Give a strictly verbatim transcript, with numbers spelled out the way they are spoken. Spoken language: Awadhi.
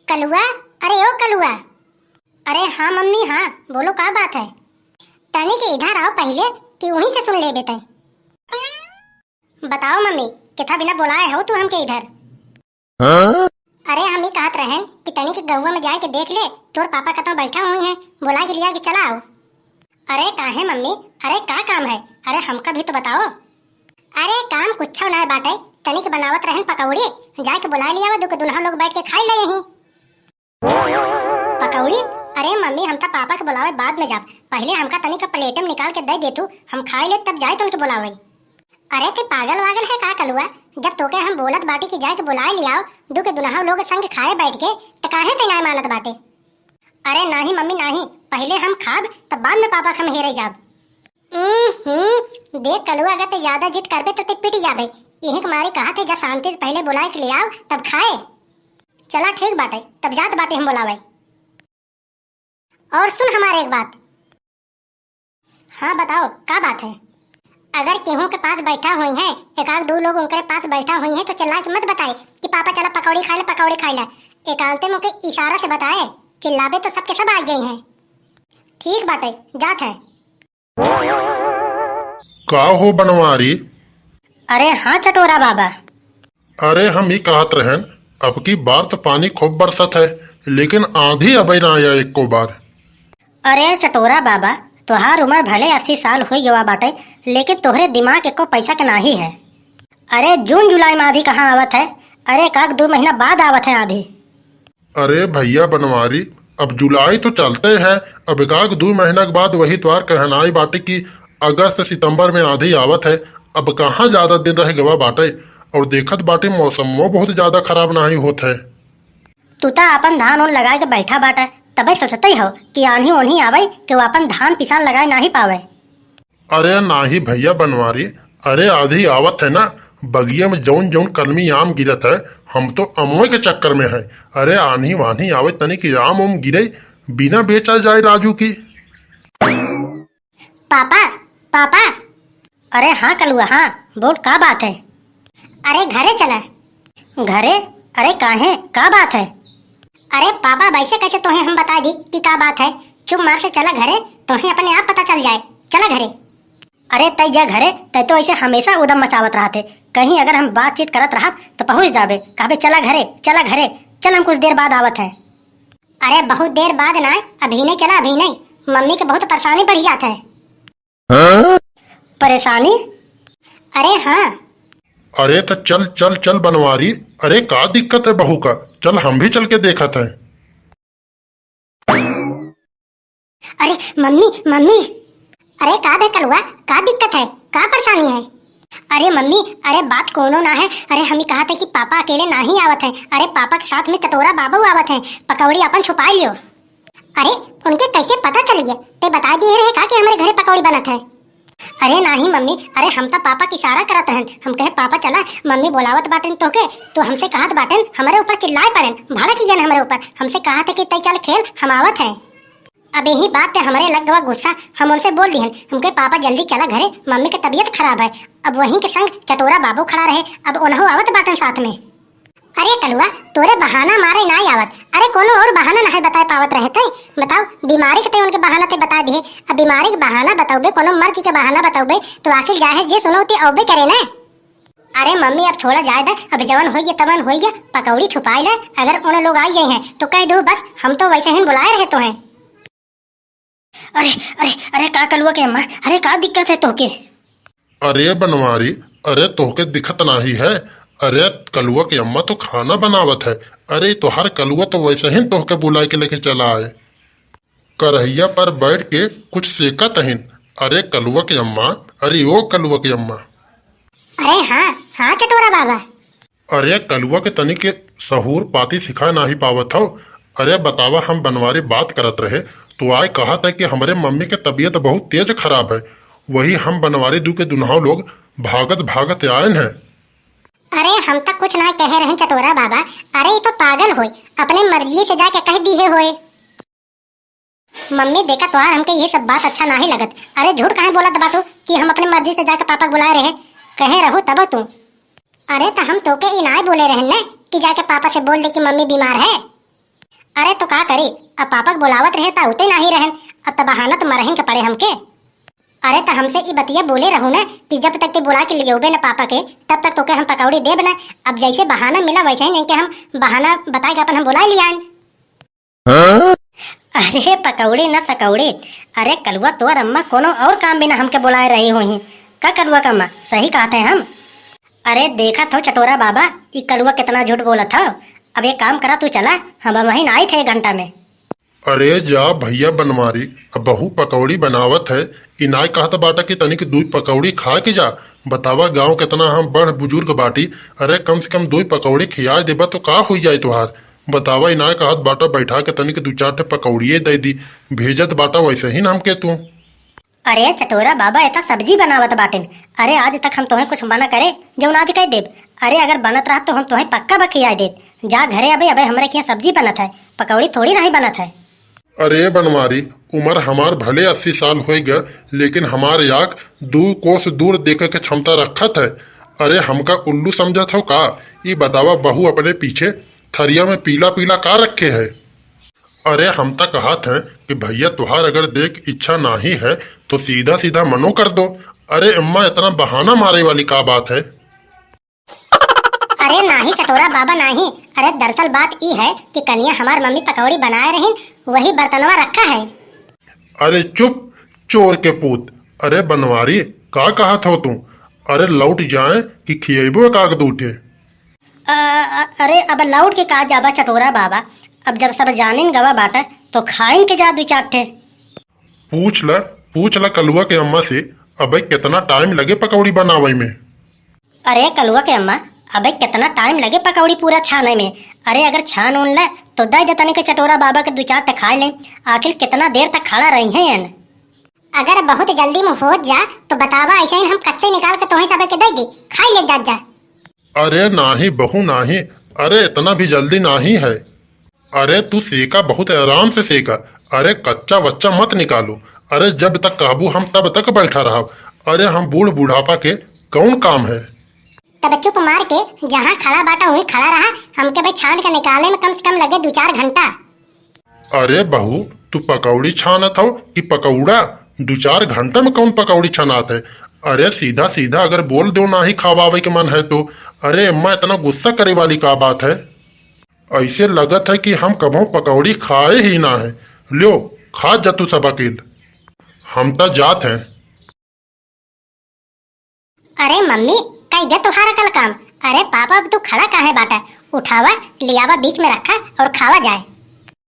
कलुआ, अरे ओ कलुआ। अरे हाँ मम्मी, हाँ, बोलो, का बात है? तनिक इधर आओ पहिले, कि उहीं से सुन लेबे तैं। बताओ मम्मी, केथा बिना बोलाए हो तू हमके इधर? हाँ? अरे हम ई कहत रहेन कि तनिक गउवा में जाए के देख ले, तोर पापा कतौ बैठा होइहैं, बोलाए के लिया के चला आओ। अरे काहे मम्मी, अरे का काम है? अरे हमका भी तो बताओ। अरे काम कुछो नाय बाटे, तनिक बनावत रहेन पकौड़ी, जाए के बोलाए लियावा, दुके दुनहौ लोग बैठ के खाई ले यहीं। पकौड़ी? अरे मम्मी, हम त पापा के बोलावे बाद में जाब, पहिले हमका तनिक प्लेटे में निकाल के दे देतू, हम खाई ले तब जाइत उनके बोलावे। अरे तैं पागल वागल है का कलुआ? जब तोके हम बोलत बाटी कि जाए के बोलाए लियाओ, दुके दुनहौ लोग संग खाए बैठ के, त काहे तैं नाय मानत बाटे? अरे नाहीं मम्मी नाहीं, पहिले हम खाब तब बाद में पापा के हम हेरे जाब। हम्म, देख कलुआ, अगर तैं ज्यादा जिद करबे तो तैं पिट जाबे। यही के मारे कहत है, जा शांति से पहिले बोलाए के लियाओ तब खाए। चला ठीक बाटे, तब जात बाटे हम बोलावे। और सुन हमारे एक बात। हाँ बताओ, का बात है? अगर केहू के पास बैठा होइहैं, एक आध दू लोग उनकरे पास बैठा होइहैं तो चिल्ला के मत बताए कि पापा चला पकौड़ी खाए ला, पकौड़ी खाए ला। एकांते में उनके इशारा से बताए, चिल्लाबे तो सबके सब आ जाइहैं। ठीक बाटे, जात है। का हो बनवारी? अरे हाँ चटोरा बाबा। अरे हम ई कहत रहेन, अब की बार तो पानी खूब बरसत है, लेकिन आँधी अबे ना आया एको बार। अरे चटोरा बाबा, तोहार उमर भले अस्सी साल होइ गवा बाटे, लेकिन तोहरे दिमाग एको पैसा के नाहीं है। अरे जून जुलाई में आँधी कहाँ आवत है? अरे एक आध दू महीना बाद आवत है आँधी। अरे भइया बनवारी, अब जुलाई तो चलते है, अब एक आध दू महीना के बाद वही तोहार कहनाई बाटे कि अगस्त सितंबर में आँधी आवत है। अब कहाँ ज्यादा दिन रह गवा बाटे, और देखत बाटे मौसमो बहुत ज्यादा खराब नाहीं होत है। तू त आपन धान ओन लगाए के बैठा बाटा, तबे सोचते हो कि आन्ही ओन्ही आवे कि वो आपन धान पिसान लगाए नाहीं पावे। अरे नाहीं भइया बनवारी, अरे आँधी आवत है ना, बगिया में जौन जौन कलमी आम गिरत है, हम तो अमवे के चक्कर में है। अरे आन्ही वान्ही आवे तनी कि आम उम गिरे, बिना बेचा जाए राजू की। पापा, पापा। अरे हाँ कलुआ, हाँ बोल, का बात है? अरे घरे चला। घरे? अरे काहे, का बात है? अरे पापा, वैसे कैसे तोहे हम बता दी कि का बात है? चुप मार से चला घरे, तोहे अपने आप पता चल जाए। चला घरे। अरे तै जा घरे, तै तो ऐसे हमेशा उदम मचावत रहते। कहीं अगर हम बातचीत करत रहब तो पहुँच जाबे, कहबे चला घरे, चला घरे, चल हम कुछ देर बाद आवत है। अरे बहुत देर बाद ना, अभी नहीं चला, अभी नहीं। मम्मी के बहुत परेशानी बढ़ जात है। हाँ? परेशानी? अरे हाँ। अरे त चल चल चल बनवारी, अरे का दिक्कत है बहू का, चल हम भी चल के देखत है। अरे मम्मी, मम्मी। अरे का बे कलुआ, का दिक्कत है, का परेशानी है? अरे मम्मी, अरे बात कोनो ना है। अरे हम ही कहत है कि पापा अकेले नाहीं आवत है। अरे पापा के साथ में चटोरा बाबू आवत है, पकौड़ी अपन छुपाई लियो। अरे उनके कैसे पता चल गया? ते बता दिए रहे का कि हमरे घरे पकौड़ी बनत है? अरे नाहीं मम्मी, अरे हम त पापा के इशारा करत रहन, हम कहे पापा चला, मम्मी बोलावत बाटेन तोहके, तो हमसे कहत बाटेन, हमरे ऊपर चिल्लाए पड़ेन, भड़क गयन हमरे ऊपर, हमसे कहत है कि तै चल खेल, हम आवत है। अब यही बात पे हमरे लग गवा गुस्सा, हम उनसे बोल दिहन, हमके पापा जल्दी चला घरे, मम्मी के तबीयत खराब है। अब वहीं के संग चटोरा बाबू खड़ा रहे, अब उनहु आवत बाटन साथ में। अरे कलुआ, तोरे बहाना मारे नाहीं आवत, अरे कोनो और बहाना नाहीं बताए पावत रहे तै, बताओ, बीमारी के तै उनके बहाना तै बता दिहे। अब बीमारी के बहाना बतौबे, कोनो मर्जी के बहाना बतौबे, तो आखिर जाहे जे सुनो ते औबे करे ना। अरे मम्मी, अब छोड़ा जाए दे, अब जवन होइगे तवन होइगे, पकौड़ी छुपाई ले, अगर उन लोग आई गई हैं तो कह दो बस, हम तो वैसे ही बुलाए रहे तो हैं। अरे, अरे, अरे का कलुआ के अम्मा, अरे का दिक्कत है तोहके? अरे बनवारी, अरे तोहके दिखत नाहीं है? अरे कलुआ के अम्मा तो खाना बनावत है। अरे तोहार कलुआ तो वैसे ही तोहके बुलाए के लेके चला आए। करहिया पर बैठ के कुछ सेकत हइन। अरे कलुआ के अम्मा, अरे ओ कलुआ के अम्मा। अरे हाँ, हाँ चटोरा बाबा। अरे कलुआ के तनी के सहूर पाती सिखा नाहीं पावत हौ। अरे बतावा, हम बनवारी बात करत रहे, तो आए कहत है कि हमरे मम्मी के तबीयत बहुत तेज खराब है। वही हम बनवारी दू के दुन्हाव लोग भागत भागत आयन है। अरे हम त कुछ ना कहे रहन चटोरा बाबा, अरे ई तो पागल होय, अपने मर्जी से जाके कह दिहे होय। मम्मी देखा तोहार हमके ये सब बात अच्छा नाहीं लगत। अरे झूठ काहे बोलत बाटू कि हम अपने मर्जी से जाके पापा के बुलाए रहे, कहे रहू तब तू। अरे त हम तोके ई नाहीं बोले रहन न कि जाके पापा से बोल दे कि मम्मी बीमार है। अरे तो का करी, अब पापा के बोलावत रहे त उते नाही रहन, अब त बहाना तो मरहिन के पड़े हमके। अरे त हमसे ई बतिया बोले रहू न कि जब तक ते बोला के लियोबे न पापा के, तब तक तोके हम पकौड़ी देब न। अब जैसे बहाना मिला वैसे ही नहीं के हम बहाना बताए के अपन हम बोला लियान। अरे पकौड़ी न सकौड़ी, अरे कलुआ तोर अम्मा कोनो और काम बिना हमके बोलाए रही हुई। का कलुआ का अम्मा, सही कहत है हम? अरे देखत हो चटोरा बाबा, ई कलुआ कितना झूठ बोलत हो। अब एक काम करा, तू चला, हम वहीं आइत है एक घंटा में। अरे जा भैया बनवारी, अब बहू पकौड़ी बनावत है, ई नाय कहत बाटा कि तनिक दुई पकौड़ी खा के जा। बतावा गाँव कितना हम बड़ बुजुर्ग बाटी, अरे कम से कम दुई पकौड़ी खिया देबा तो का हुई जाए तुहार? बतावा ई नाय कहत बाटा बैठा के तनिक दू चार ठे पकौड़िए दे दी, भेजत बाटा वैसे ही न हमके तू। अरे चटोरा बाबा, एता सब्जी बनावत बाटिन। अरे आज तक हम तोहे कुछ मना करे, जौन आज कह देब। अरे अगर बनत रहत तो हम तोहे पक्का बा खियाए देत। जा घरे, अबे अबे हमरे के यहाँ सब्जी बनत है, पकौड़ी थोड़ी नहीं बनत है। अरे बनवारी, उमर हमार भले अस्सी साल होए गए, लेकिन हमार आँख दू कोस दूर देखे के क्षमता रखत है। अरे हमका उल्लू समझत हो का? ई बतावा बहू अपने पीछे थरिया में पीला पीला का रखे है? अरे हम त कहत हैं कि भैया तुहार अगर देख इच्छा नाही है तो सीधा सीधा मनो कर दो। अरे अम्मा इतना बहाना मारे वाली का बात है? अरे नाही चटोरा बाबा नाही, अरे दरअसल बात ई है कि कनिया हमार मम्मी पकौड़ी बनाए रहीन, वही बर्तनवा रखा है। अरे चुप चोर के पूत, अरे बनवारी का कहत हो तू? अरे लौट जाए कि खियेबो एक आग दू ठे। अ, अ, अरे अब लौट के का जाबा चटोरा बाबा, अब जब सब जानिन गवा बाटा तो खाइन के जा दू चार ठे। पूछ ल, पूछ ल कलुआ के अम्मा से, अबे कितना टाइम लगे पकौड़ी बनावे में। अरे कलुआ के अम्मा, अबे कितना टाइम लगे पकौड़ी पूरा छाने में? अरे अगर छान उन ले तो दे दे तनिक चटोरा बाबा के दू चार ठे खाए ले, आखिर कितना देर तक खड़ा रही हैं। अगर बहुत जल्दी में हो जा तो बतावा, ऐसे ही हम कच्चे निकाल के तोहे सबे के दे दी, खाई ले जात जा। अरे नाही बहू नाही, अरे इतना भी जल्दी नाही है। अरे तू सेका, बहुत आराम से सेका। अरे कच्चा वच्चा मत निकालो। अरे जब तक कहबू हम तब तक बैठा रहब। अरे हम बूढ़ बुढ़ापा के कौन काम है? तब चुप मार के जहाँ खड़ा बाटा वहीं खड़ा रहा, हमके भाई छान के निकाले में कम से कम लगे दू चार घंटा। अरे बहू, तू पकौड़ी छानत हो कि पकौड़ा? दू चार घंटा में कौन पकौड़ी छनात है? अरे सीधा सीधा अगर बोल दो नाही खवावे के मन है तो। अरे अम्मा, इतना गुस्सा करे वाली का बात है? ऐसे लगत है कि हम कभो पकौड़ी खाए ही ना है। ल्यो, खा जा तू सब अकेल। हम त जात हैं। अरे मम्मी, कई गया तुहार अकल काम? अरे पापा, अब तू खड़ा काहे बाटा? उठावा, लियावा, बीच में रखा और खावा जाए।